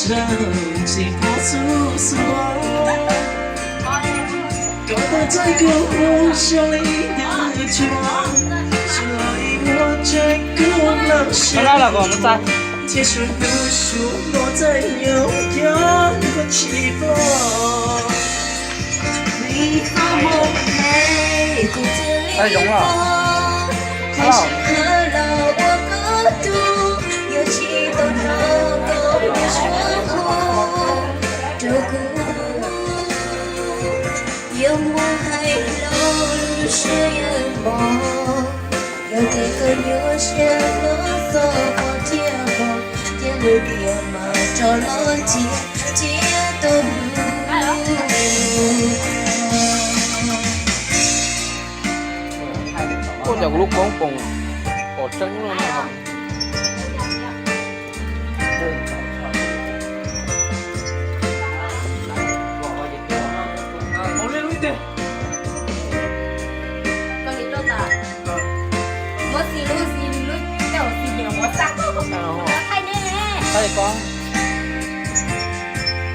Tag zoo los. Ua cas kuv lub koob poom pom tseeb no. Muab xis lub xis lub tej hauv xis ces ua tag. Thaij ne. Thaij koob.